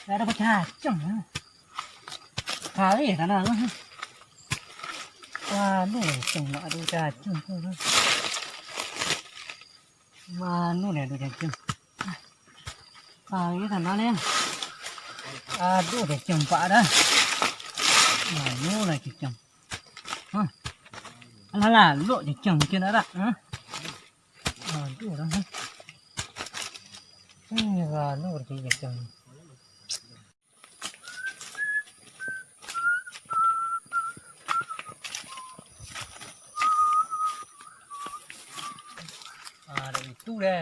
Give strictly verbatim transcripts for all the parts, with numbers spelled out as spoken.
Ado bacacang. Kali tanah tu. Wah, ni cacang, ado bacacang tu. Mano ni ado cacang? Kali tanah ni. Aduh, cacang pak dah. Mano lah cacang? Hah? Alah, lalok cacang macam nak dak? Hah? Aduh, dah. Ni lalok cacang. Ah, dah itu dah.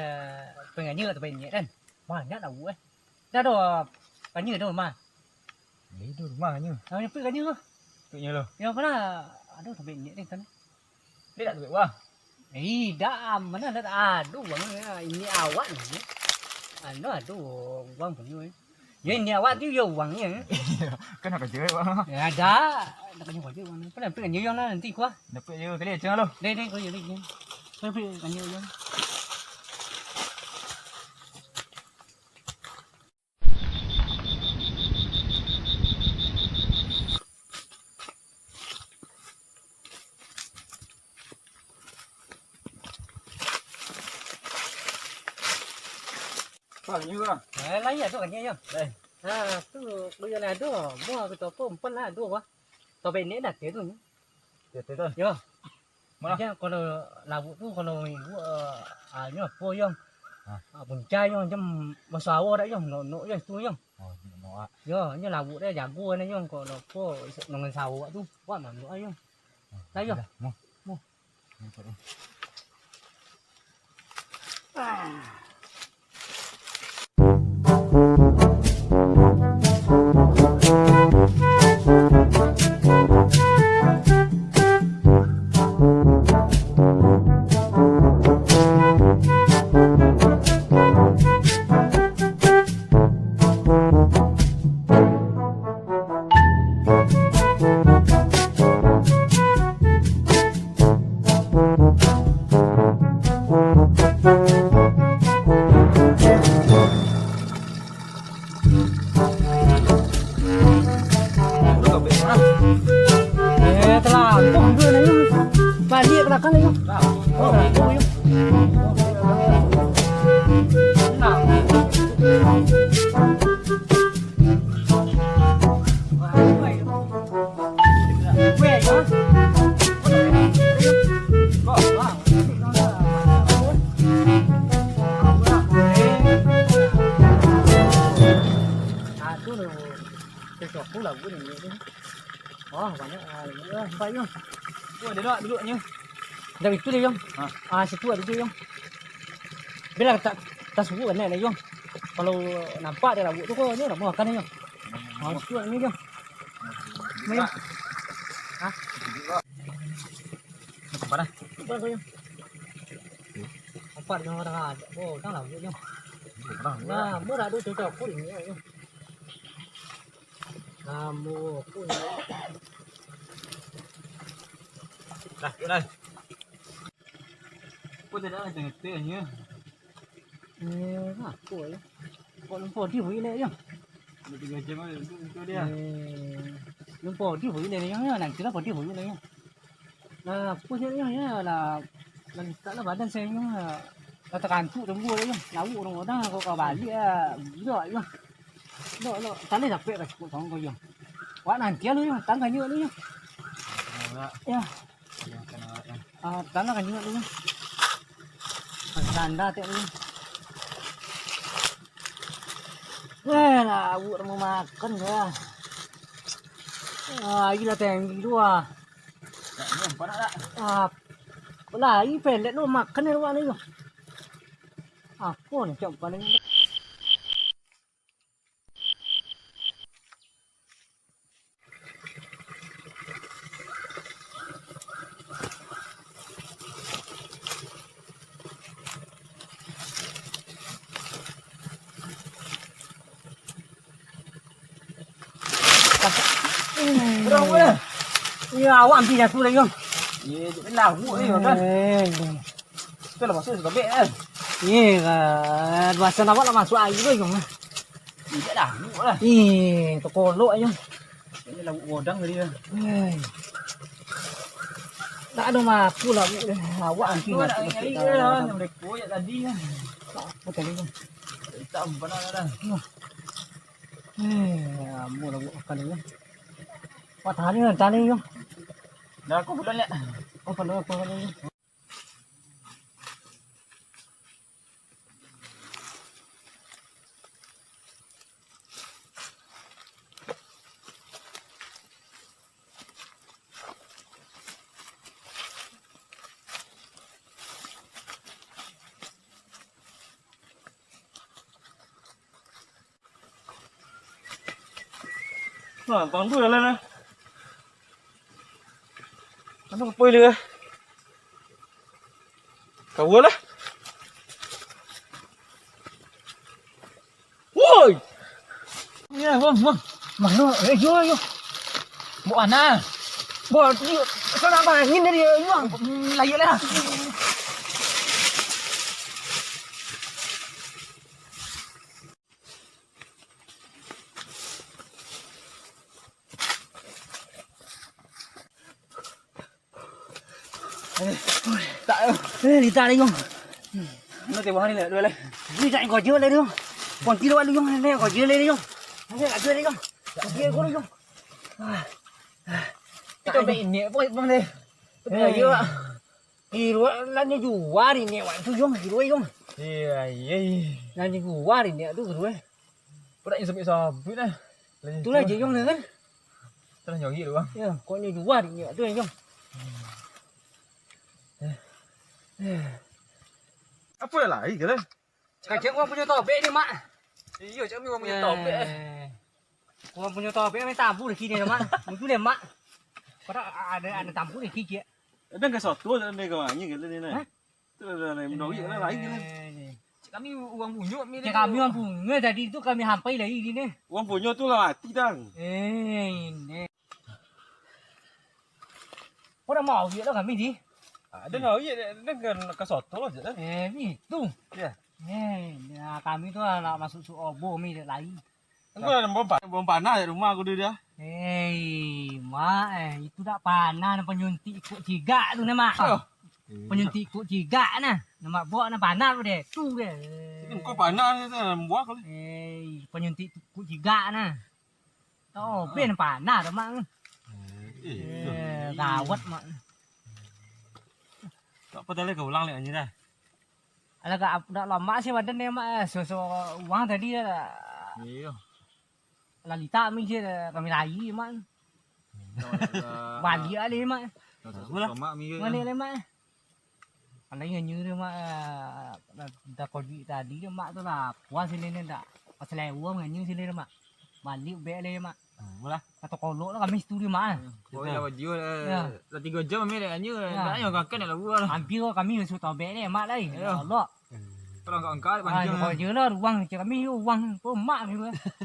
Penganyir tak banyak kan? Banyak lah buah. Dah dah. Kanyir dah rumah. Dah itu rumah kanyir. Ah, nyepik kanyir tu. Nyepiknyo lo. Yang mana? Aduh, sampai ni kan. Dia tak duit wah. Eh, dah, mana ada, aduh, bang, ya, ini awak ni. Anu, aduh, bang punyo. Ya, ini awak tu, ya, uangnya. Kan nak kerja, bang. Ya, ada. Nak kerja, kerja, bang. Kan nak kerja, yang nanti, kuah. Dapat je, kali, cang lo. Deh, deh, kerja, deh. Tapi, kerja, yang. Banyak lah. Eh, lain lah tu kan, ya. Eh. Ha, tu, kuliah lah tu. Buah ke topo, empat lah, dua buah. Topo ini dah, tu. Ya, tu, tu. Yo. Mana? Aja kalau lauk tu, kalau minggu, eh, ah, nyo apo, Yong? Ha. Ah, buncai, Yong, macam baso awak dak, Yong? Nok-nok je tu, Yong. Oh, nok, ah. Yo, nyo lauk dia jago ni, Yong. Kalau apo, dengan sawak tu, buat manduk ayo. Oh, dah, Yong. Dah, mo. Mo. Mo, cak ni. Ah. Eh, talampau juo lah, Yong. Baliak ka balakang lah, Yong. Oh, talampau, Yong. Nah. Aduh, cocok aku lah, Bu, ni. Wah, banyak, ah, nampak, Yong. Tu ada duduk, duduknyo. Dari itu dia, Yong. Ha. Ah, situ ada tu, Yong. Biar tak, tak subuh kan, Yong. Kalau nampak dia lauk tu, kau ni nak makan, Yong. Ah, situ ada ni, Yong. Ni, Yong. Ha? Nampak dah. Nampak dah, Yong. Nampak dia orang ada. Oh, dah lauk, Yong. Nah, murah tu, cocok aku ni, Yong. Lamo pun. Dah, tu dah. Kau tak ada tengah-tengahnya. Eh, apa ya? Kok lupa dia boleh nak, ya? Ada tiga jam aja untuk, untuk dia. Eh, lupa dia boleh nak, ya. Nanti lah dia boleh nak, ya. Nah, pusatnyo, yo lah, lah litak lah badan sayo, lah takantuk tunggu lah, yo. Lauk urang-urang, kok ka baliak, ah, gilo, yo. Dok, dok, talih dapek ka cukup tongko, yo. Wak nanti lu, yo, tang kanyuak lu, yo. Yo. Ah, tang lah kanyuak lu, yo. Tanda tek lu. Weh, lauk urang makan, yo. Ah, aia lah tinggi tu, ah. Ah, lah, i pelet lu makan ni awak ni tu. Apo ni, cok, paling. Urang, weh. Iyo, awak ambiak aku lah, Yong. Iyo, lauk ni, kan. Eh. Tu lah masuk sabek, kan. Iyo, kan. Bahasan awak lah masuk aia tu, Yong. Tidak lah, lah. Ih, takolok aja. Ini lauk godang tadi lah. Hei. Tak ada mampu lah, awak nanti. Aku nak mati, mati nyari dah, lah, yang beko ya tadi kan. Tak apa tadi kan. Tak apa nak dah. Hei, ampun lah buat makan ni. Wah, tahan ni, tahan ni, yo. Dah, aku bulan ya. Oh, pandai apa, pandai ni. Ha, pang tu jalan lah. Mana kapoi dia? Kawa lah. Woi! Ya, bang, bang. Mano? Eh, yo, yo. Buat mana? Buat, yo. Sana bangin dari yo, bang. Hmm, lah, iyalah. Eh, tak, eh. Eh, litak lagi, Yong. Mana teh bahan ni, dua lah. Ni tak kau jual lagi, Yong. Konti lewat lu, Yong. Ni kau jual lagi, Yong. Ni kau jual lagi, Yong. Kau jual lagi, Yong. Ah. Kita main ni, apa, apa ni? Eh. Ayo, Pak. Kiruak lah nyo jual ini awak tu, Yong, kiruak, Yong. Iya, iya, iya. Lah nyo jual ini tu, kiruak. Parak nyo sabik-sabik lah. Itulah je, Yong, kan? Itulah nyo tu, Bang. Ya, kok nyo jual ini awak tu, Yong. Apa lah lagi, kan? Kacang urang punyo tobek ni, Mak. Iyo, cak kami urang punyo tobek, eh. Eh. Urang punyo tobek main tabu lagi ni, Mak. Mungkin deh, Mak. Kau tak ada, ada tabu lagi, Cik. Ada nggak soto, ada nggak wangi, gitu ni, nah. Hah? Tu lah, lah, lah, lah, lain, lain, lain. Eh, ni. Cik kami urang punyo, mi. Cik kami urang punyo, tadi tu kami hampai lagi ni. Urang punyo tu lah mati, Tang. Eh, ini. Orang mau je lah kami di. Ada mau je, dia kan ke soto je lah. Eh, itu. Ya. Eh, ya, kami tu lah nak masuk su obo mi dek lai. Engkau dah bom pa-, bom panah di rumah aku tu dah. Eh, Mak, eh, itu dak panah, nah, penyuntik ikut cigak tu nah, Mak. Oh. Penyuntik ikut cigak nah. Nah, Mak buat nah panah tu deh. Tu deh. Engkau panah ni tu, buah kali. Eh, penyuntik ikut cigak nah. Oh, ben panah dah, Mak. Eh, eh, gawat, Mak. Tak apa, dah lah, kau ulang lek, anjing dah. Alah, gak ap-, dak lamak sih badan dia, Mak. Susu uang tadi dah. Iyo. Lah litak mi je, kami lai, Mak. Baliak alih, Mak. Baliak alih, Mak. Alai nganyo tu, Mak, eh, dah kojuik tadi tu, Mak, tu lah puas sini ni dak. Pas lewat nganyo sini tu, Mak. Baliak bek lai, Mak. Mula. Atau kolok lah kami situ di, Mak. Kau lah baju lah. Ya. Lah tiga jam kami dah nganyo. Ya. Dak nyo kakek nak lawa lah. Hampir kami masuk tobek ni, Mak, lai. Ya. Kolok. Kalau angkat-angkat, ah, panjang. Kau je lah, ruang je kami, ruang pun, Mak, ni.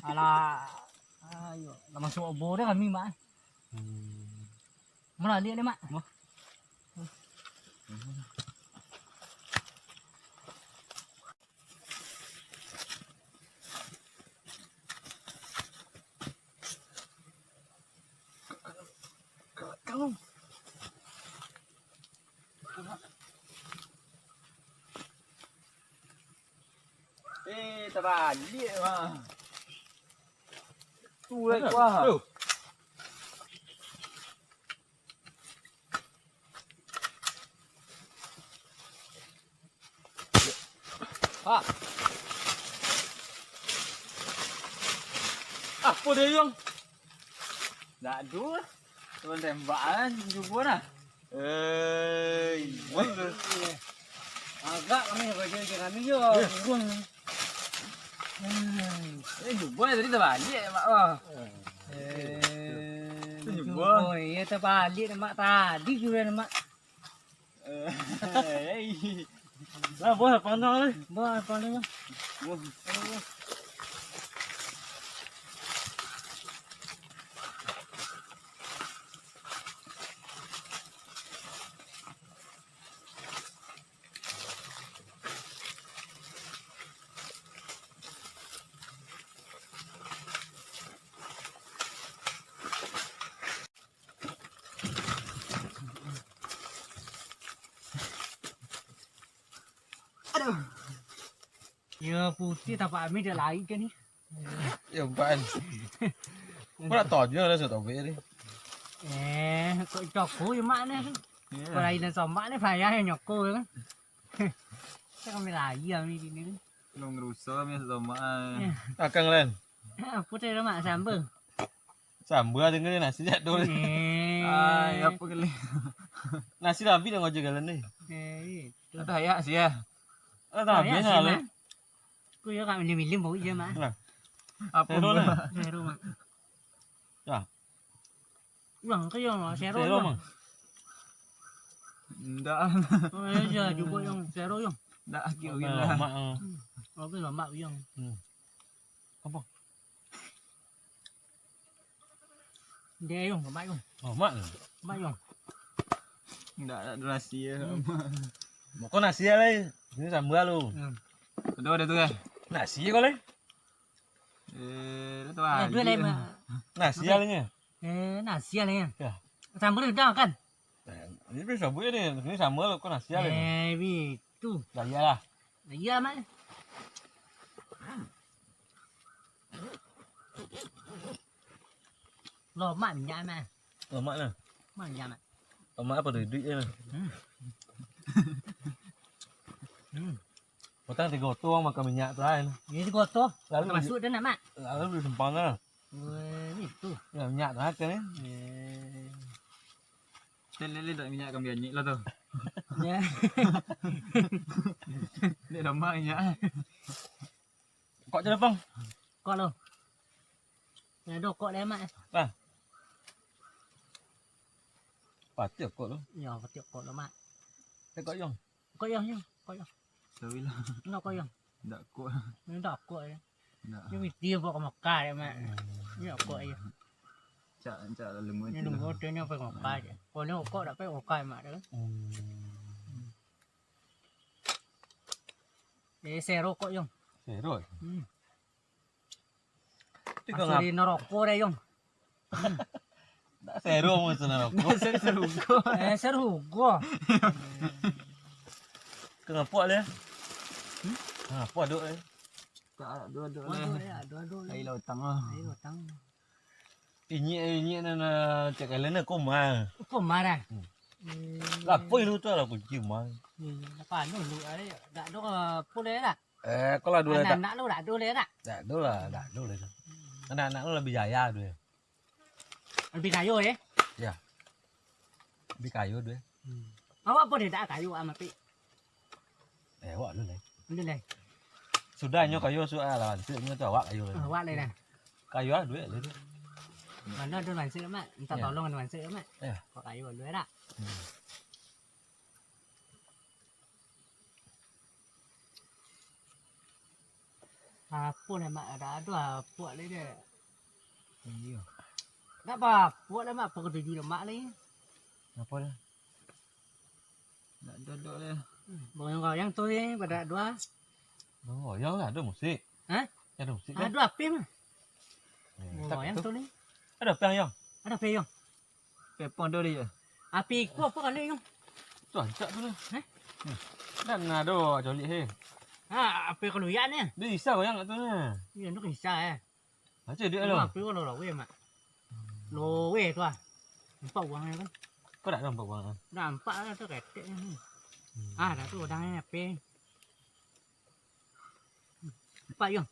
Alah. Ayo, lah masuk obo dah kami, Mak. Hmm. Mula lihat deh, Mak. Wah. Eh, tabaliak, Mak. Tu, eh, kuah. Tu. Ha. Apo dia, Yong? Ndak ado lah. Turun tembak kan, jumbo nah. Eh, iyo. Agak kami kerja je kami yo, turun. Hmm. Eh, jumbo tadi terbalik, Mak, oh. Eh, jumbo. Oh, iyo, terbalik, Mak. Tadi juga, Mak. Eh, lah, buah panah lah. Buah panah lah. Buah. Yo, putiah tapak ameh dak lai kan ni. Yo, ban. Kau nak tanya lah, saya tahu ni. Eh, kok coko yo mak ni. Iyo. Kalau lain sombak ni, payah yo nyoko kan. Kita kami lagi kami di sini. Lu ngerusak kami sombak. Akang lain. Apa tadi mak samba? Samba dengan nasi jak dulu. Eh. Ai, apa kali? Nasi lah habis dah ngojek jalan ni. Eh, itu. Ada ayak sih ya. Ada habis lah. Ku yo kak milim-milim bau je mak. Nah. Apa? Sero lah. Sero mak. Ya. Uang ke yo mak? Sero. Sero mak. Ndak. Oh iya juga yang sero yang. Ndak kira lah. Mak. Oke lah mak yang. Apa? Dia yung, mak yung. Oh, mak. Mak yung. Ndak ada nasi ya. Bukan nasi ya lai. Ini sambal lu. Hmm. Kedua ada tu kan? Nasi kau lai. Eh, tu Eh, dua lai mak. Nasi ya lai. Eh, nasi ya lai. Ya. Sambal udah kan? Eh, ini bisa buat ni. Ini sambal kau nasi ya lai. Eh, itu. Ya iyalah. Ya iyalah mak. Lomak minyak mah. Lomak nah. Minyak mah. Lomak apa tu? Duit je nah. Hmm. Hmm. Patang tiga oto urang makan minyak tu kan. Ini tiga oto. Lalu masuk dah nak mak. Lalu di sempang lah. Wah, itu. Ya, minyak tu kan ni. Eh. Tadi lihat minyak kami anyik lah tu. Ya. Dia dah mak minyak. Kok je lapang? Kok lo. Ya do kok le mak. Ah. Pati kok lo. Ya pati kok lo mak. Eh kok yong. Kok yong yong. Kok yong. Sawi lah. Enggak kok yong. Enggak kok. Enggak kok ya. Enggak. Ini mesti buat ke Mekah ya mak. Ini kok ya. Cak cak lalu muncul. Ini nunggu tu ni apa ke Mekah je. Kalau ni kok tak payah Mekah mak tu. Hmm. Eh, sero kok, Yong. Sero? Hmm. Masuk di neroko deh, Yong. Tak sero masuk neroko. Serugo. Eh, serugo. Kenapa le? Hmm? Kenapa duduk le? Tak duduk le. Duduk le, duduk le. Air lautang lah. Air lautang. Inyik-inyik nan, ah, cak kalian ni koma. Koma dah. Hmm. Hmm. Lapoi lu tu lah kunci rumah. Hmm, apa anu lu, ada dak ada apa le dah? Eh, kalau dulu tak. Anak-anak lu dak ada le dah? Dak ada lah, dak ada le. Hmm. Anak-anak lu lebih jaya tu ya. Lebih kayo eh? Ya. Lebih kayo tu ya. Hmm. Awak apa dia dak kayo amat pi? Eh, awak dulu lai. Dulu lai. Sudah nyo kayo sudah lah, lansuik nyo tu awak kayo lai. Awak lai dah. Kayo lah duit lai tu. Mana ada lansuik mak? Minta tolong ada lansuik mak. Ya. Awak kayo dulu dah. Hmm. Apo lah mak, ada ado apo lai deh. Iyo. Dak apo-apo lah mak, apo katuju lah mak lai. Apo lah? Nak duduk lah. Goyang-goyang tu ni, pada dua. Goyang lah, ada musik. Hah? Ada musik kan? Ada api mah. Eh, goyang tu ni. Ada api yang? Ada api yang. Pepong tu dia. Api ku apa kali yang? Tu ancak tu ni. Hah? Dan ada colik he. Ha, api keluyan ni. Dia isa goyang kat tu ni. Ya, tu isa eh. Macam dia lo. Api kalau lawe mak. Lawe tu ah. Nampak uangnya kan? Kau tak nampak uang ah? Nampak lah tu ketek ni. Hmm. Ah, dah tu udang ni api. Nampak, Yong?